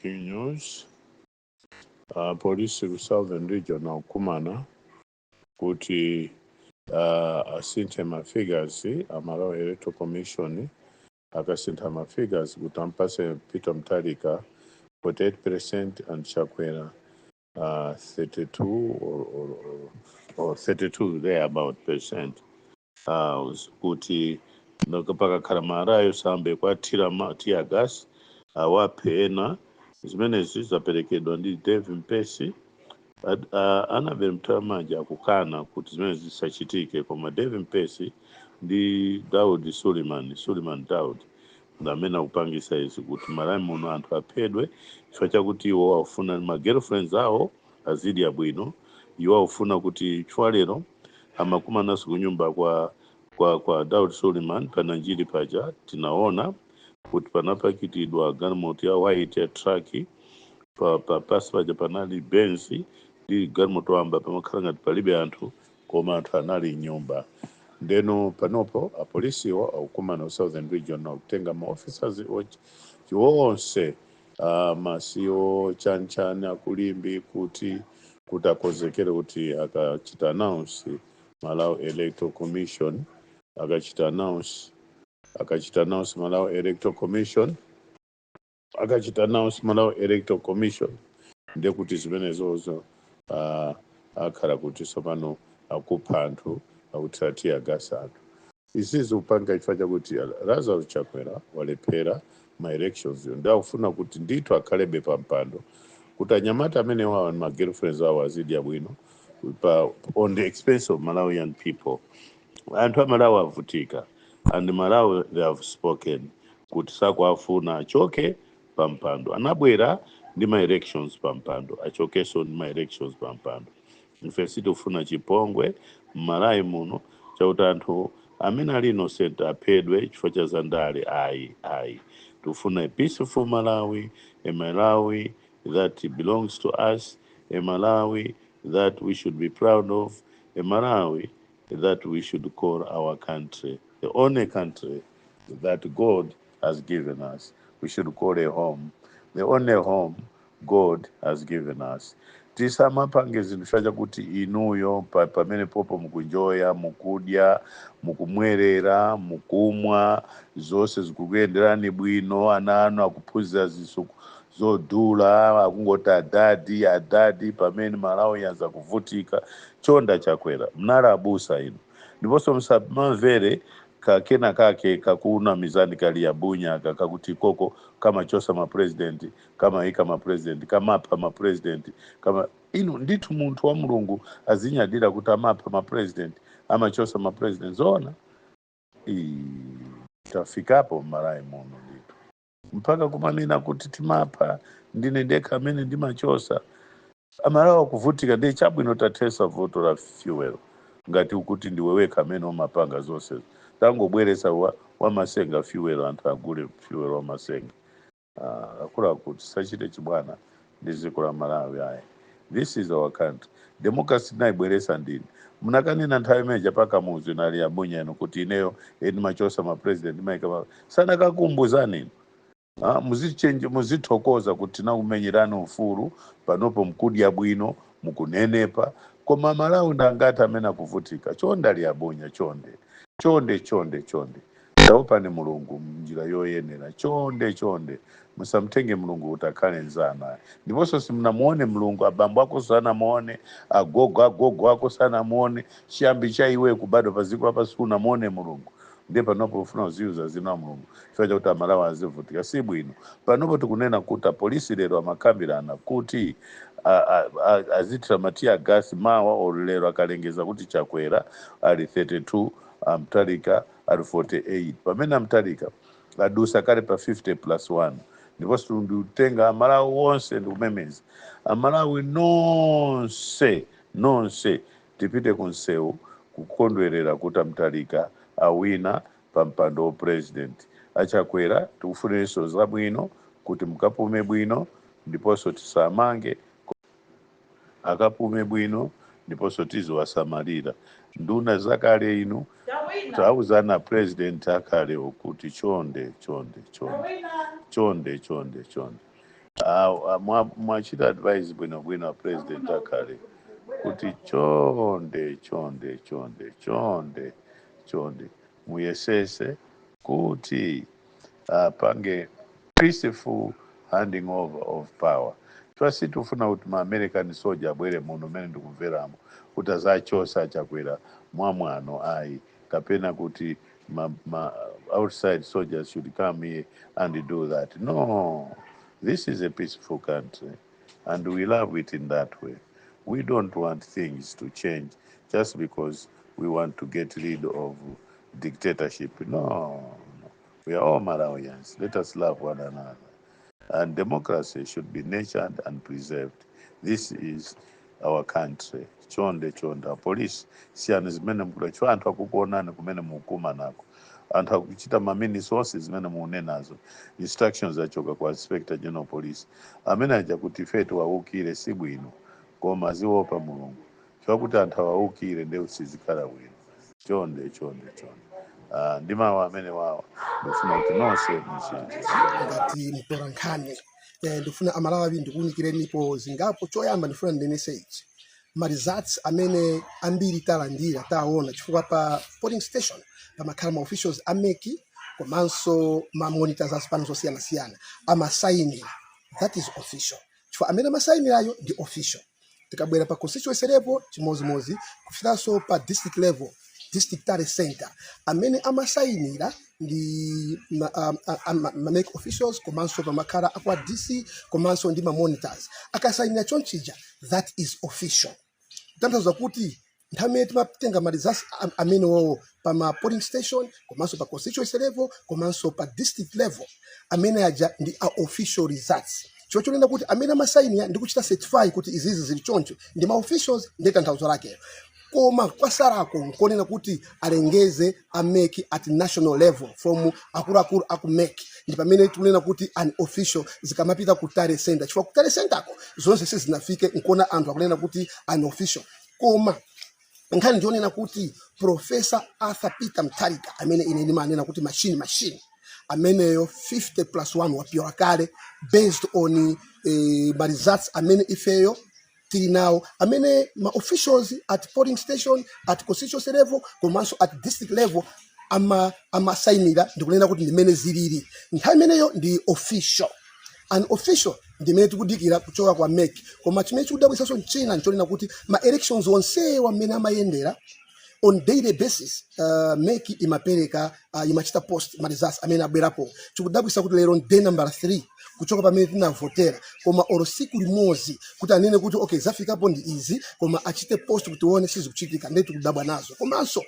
Breaking news. Polisi ku Southern Region akukumana kuti asinthe ma figures a Malawi Electoral Commission. Akasintha ma figures kuti ampase Peter Mutharika 48% and Chakwera 32 or 32 there about percent, kuti pakakhala marayo sambe kwathira ma tear gas, awaphe ena. Zimenezi zaperekedwa ndi Dave Mpesi. Annabel Mtalimanja akukana kuti zimene zisachitike, koma Dave Mpesi ndi Daud Suleiman, Suleiman Daud, ndi amene akupangisa izi kuti Malawi muno anthu aphedwe chifukwa chakuti iwo akufuna ma girlfriends awo azidya bwino. Iwo akufuna kuti, chifukwa lero amakumananso kunyumba kwa Daud Suleiman pananjiri paja, tinaona kuti panapakitidwa galimoto ya white ya truck pa pasi paja panali Benz ndi galimoto wamba, pamakhala ngati palibe anthu, koma anthu anali mnyumba. Ndeno panopo apolisiwo akukumana ku Southern Region, akutenga ma officers onse, masiwo chanichani akulimbi kuti akonzekere kuti akachita announce Malawi Electoral Commission, akachita announce Malawi Electoral Commission, akachita announce Malawi Electoral Commission, ndekuti zimenezozo akhala kuti tsopano akupha anthu, akuthira tear gas anthu. Izi zikupanga chifukwa chakuti Lazarus Chakwera walephera ma elections yo, ndi akufuna kuti ndithu akhalebe pa mpando kuti anyamata amene wawo ndi ma girlfriends awo azidya bwino on the expense of Malawian people. Anthu a Malawi avutika, and Malawi, they have spoken kuti sakuafuna, achoke pampando. Anabwera ndi ma elections pampando, achokenso ndi ma elections pampando. Ife sitikufuna chipongwe m'Malawi muno chakuti anthu amene ali innocent aphedwe chifukwa cha zandale. Ayi, ayi, tikufuna a peaceful Malawi, a Malawi that belongs to us, a Malawi that we should be proud of, a Malawi that we should call our country, the only country that God has given us. We should call a home, the only home God has given us. Tisamapange zinthu chifukwa chakuti inuyo pamene popo mukunjoya, mukudya, mukumwerera, mukumwa, zonse zikukuyenderani bwino, ana anu akuphunzira zisuku zodula, akungoti adadi, adadi, pamene Malawi yanza kuvutika. Chonda Chakwera mnali abusa inu, ndiponso musamamvere kakena kake kakuna mizani kali ya bunya kakuti koko kamachosa mapresident, kamaika mapresident, kamapha mapresident. Kama inu ndithu munthu wa Mulungu azinyadira kuti amapha mapresident, amachosa mapresident? Zoona? Tafikapo m'Malawi muno ndithu mpaka kumanena kuti timapha, ndine ndekha amene ndimachosa? Amalawi akuvutika. Ndi chabwino tathesa vuto la fuel. Ngati ukuti ndiwe wekha amene umapanga zonse, tangobweresa wamasenga fuel, anthu agule fuel wamasenga. Akuluakulu, tisachite chibwana ndi dziko la Malawi, ayi. This is our country. Democracy tinayibweresa ndini. Munakanena nthawi imeneja pakamuzu inali yabunya ino kuti ineyo ndimachosa mapresident, ndimayika sanakakumbuzani inu. Ah, muzichenje, muzithokoza kuti tinakumenyerani ufulu. Panopo mkudya bwino, mukunenepa, koma Malawi ndangati amene akuvutika. Chonde aliyabunya, chonde, chonde, chonde, chonde, taopani Mulungu mnjira yoyenera. Chonde, chonde, musamtenge Mulungu kuti akhale nzanu. Ndiponso simunamuone Mulungu, abambo ako sanamuone, agogo agogo ako sanamuone. Chiyambi cha iwe kubadwa pa dziko lapansi unamuone Mulungu? Ndiye panopo ufuna uziuza zina wa Mulungu chifukwa chakuti Amalawi azivutika? Si bwino. Panopo tikunena kuti apolisi lero amakambirana kuti azithira ma tear gas mawa or lero akalengeza kuti Chakwera ali 32, Amtalika ali 48, pamene Amtalika adusa kale pa 50 plus 1. Ndiponso ndikutenga Amalawi wonse, ndikumemeza Amalawi nonse, nonse tipite ku msewu kukondwerera kuti Amtalika awina pa mpando wa president. Achakwera, tikufuniranso zabwino kuti mukapume bwino, ndiponso tisamange, akapume bwino, ndiponso tiziwasamalira nduna zakale inu. Tauzana president akale kuti chonde, chonde, chonde, chonde, chonde, chonde. Mwachita advise bwinobwino a president akhale kuti chonde, chonde, chonde, chonde, chonde, muyesese kuti apange peaceful handing over of power. Twasi tifuna kuti ma American soldier abwere muno mene ndikumveramo kuti azachosa aChakwera mwamwano, ayi, kapena kuti ma outside soldiers should come here and do that. No, this is a peaceful country and we love it in that way. We don't want things to change just because we want to get rid of dictatorship. No. We are all Malawians. Let us love one another, and democracy should be nurtured and preserved. This is our country. Chonde, chonde, police, siyani zimene mukulacho. Anthu akukuonani kumene mukumanako, anthu akuchita mamini onse zimene munenazo. Instructions achoka kwa Inspector General Police amene aja kuti ife tiwaukire si bwino, koma aziopa Mulungu, chifukwa kuti anthu awaukire ndi sizikhala bwino. Chonde, chonde, chonde. Ndi mawu amene wawa ndifuna kuti nonse muchite. Ngati mtola nkhani, ndifuna Amalawi ndikuwunikirenipo zingapo. Choyamba ndifuna ndinenese ichi: ma results amene ambiri talandira, taona, chifukwa pa polling station pamakhala ma officials a MEC komanso ma monitors azipani zosiyanasiyana amasayinira. That is official, chifukwa amene amasayinirayo ndi official. Tikabwera pa constituency level, chimozimozi, kufikanso pa district level, district tally center, amene amasayinira ndi ma MEC officials komanso pamakhala akwa DC komanso ndi ma monitors. Akasayinira chonchija, that is official, kutanthauza kuti nthawi imene timatenga ma results amenewowo pa ma polling station komanso pa constituency level komanso pa district level, amene aja ndi a official results, chifukwa chonena kuti amene amasayinira ndi kuchita certify kuti izizi zili choncho ndi ma officials, ndi tanthauzo lakeyo. Koma kwasalako nkonena kuti alengeze a MEC at national level, from akuluakulu aku MEC, ndi pamene tikunena kuti unofficial zikamapita ku tally center, chifukwa ku tally centerko zonse sizinafike, nkona anthu akunena kuti unofficial. Koma nkhani ndionena kuti Professor Arthur Peter Mutharika, amene ine ndimanena kuti machine, machine ameneyo, 50 plus 1 wapyola kale, based on ma results amene ifeyo tili nawo, amene ma officials at polling station, at constituency level komanso at district level amasayinira ndikunena kuti ndimene zilili nthawi imeneyo ndi official. Unofficial ndimene tikudikira kuchoka kwa MEC. Koma chimene chikudabwisanso mchina nchonena kuti ma elections onsewa amene amayendera on daily basis, MEC imapereka, imachita post ma results amene abwerapo. Chikudabwisa kuti lero day number 3 kuchoka pamene tinavotera, koma olo siku limodzi kuti anene kuti okay, zafikapo ndi izi, koma achite post kuti tione, sizikuchitika. Ndiye tikudabwa nazo. Komanso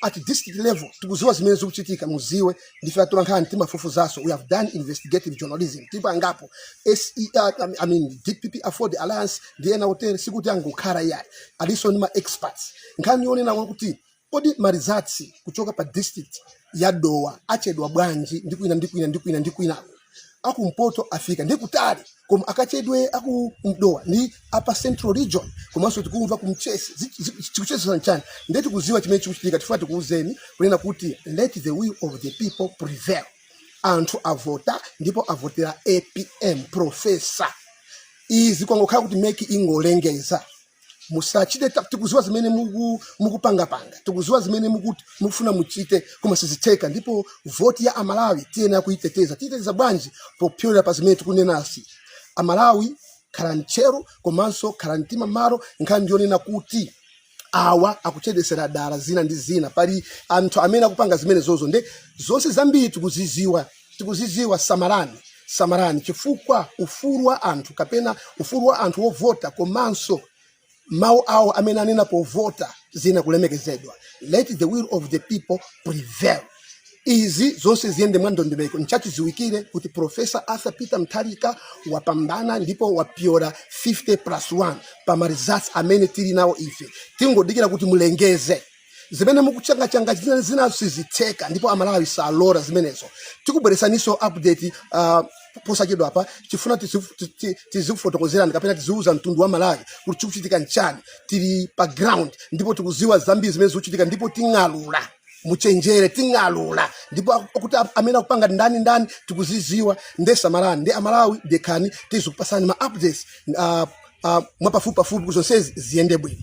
at district level tikuziwa zimene zikuchitika. Muziwe ndife atolankhani, timafufuzaso. We have done investigative journalism. Tipo angapo SE, I mean DPP, AFORD Alliance ndi ena otere, sikuti angokhala iyayi, aliso ndi ma experts. Nkhani yonena kuti kodi ma results kuchoka pa district ya Dowa achedwa bwanji, ndi kwina, ndi kwina, ndi kwina, ndi kwinako, akumpoto afika ndi kutali, koma akachedwe aku Mdowa ndi apa Central Region, komanso tikumva kumchesi chikuchesa nchani? Ndiye tikuziwa chimene chikuchitika. Tifuna tikuwuzeni kunena kuti let the will of the people prevail. Anthu avota ndipo avotera APM professor. Izi kwangokhala kuti MEC ingolengeza. Musachite tikuziwa zimene mukupangapanga, tikuziwa zimene mukufuna muchite, koma sizitheka. Ndipo voti ya Amalawi tiyenera kuyiteteza. Tiyiteteza bwanji? Popyolera pa zimene tikunenasi. Amalawi, khalani tcheru komanso khalani mtima malo. Nkhani ndiyonena kuti awa akuchedesera dala zina ndi zina. Pali anthu amene akupanga zimene zozo, nde zonse zambiri tikuziziwa, tikuziziwa. Samalani, samalani, chifukwa ufulu wa anthu kapena ufulu wa anthu wovota komanso mawu awo amene anena povota zina kulemekezedwa. Let the will of the people prevail. Izi zonse ziyende mwa ndondomeko. Nchachidziwikire kuti Professor Arthur Peter Mutharika wapambana ndipo wapyola 50 plus 1 pa ma results amene tili nawo ife. Tingodikira kuti mulengeze. Zimene mukuchangachanga zina zinazo sizitheka, ndipo Amalawi salora zimenezo. Tikubweresaniso update posachedwa apa. Tifuna tizikufotokozerani kapena tiziuza mtundu wa Malawi kuti chikuchitika nchani. Tili pa ground ndipo tikuziwa zambiri zimene zikuchitika, ndipo ting'alula. Muchenjere, ting'alula ndipo akuti amene akupanga ndani ndani tikuziziwa. Ndesamalani ndi Amalawi, dekhani, tizikupasani ma updates mwapafupipafupi kuti zonsezi ziyende bwino.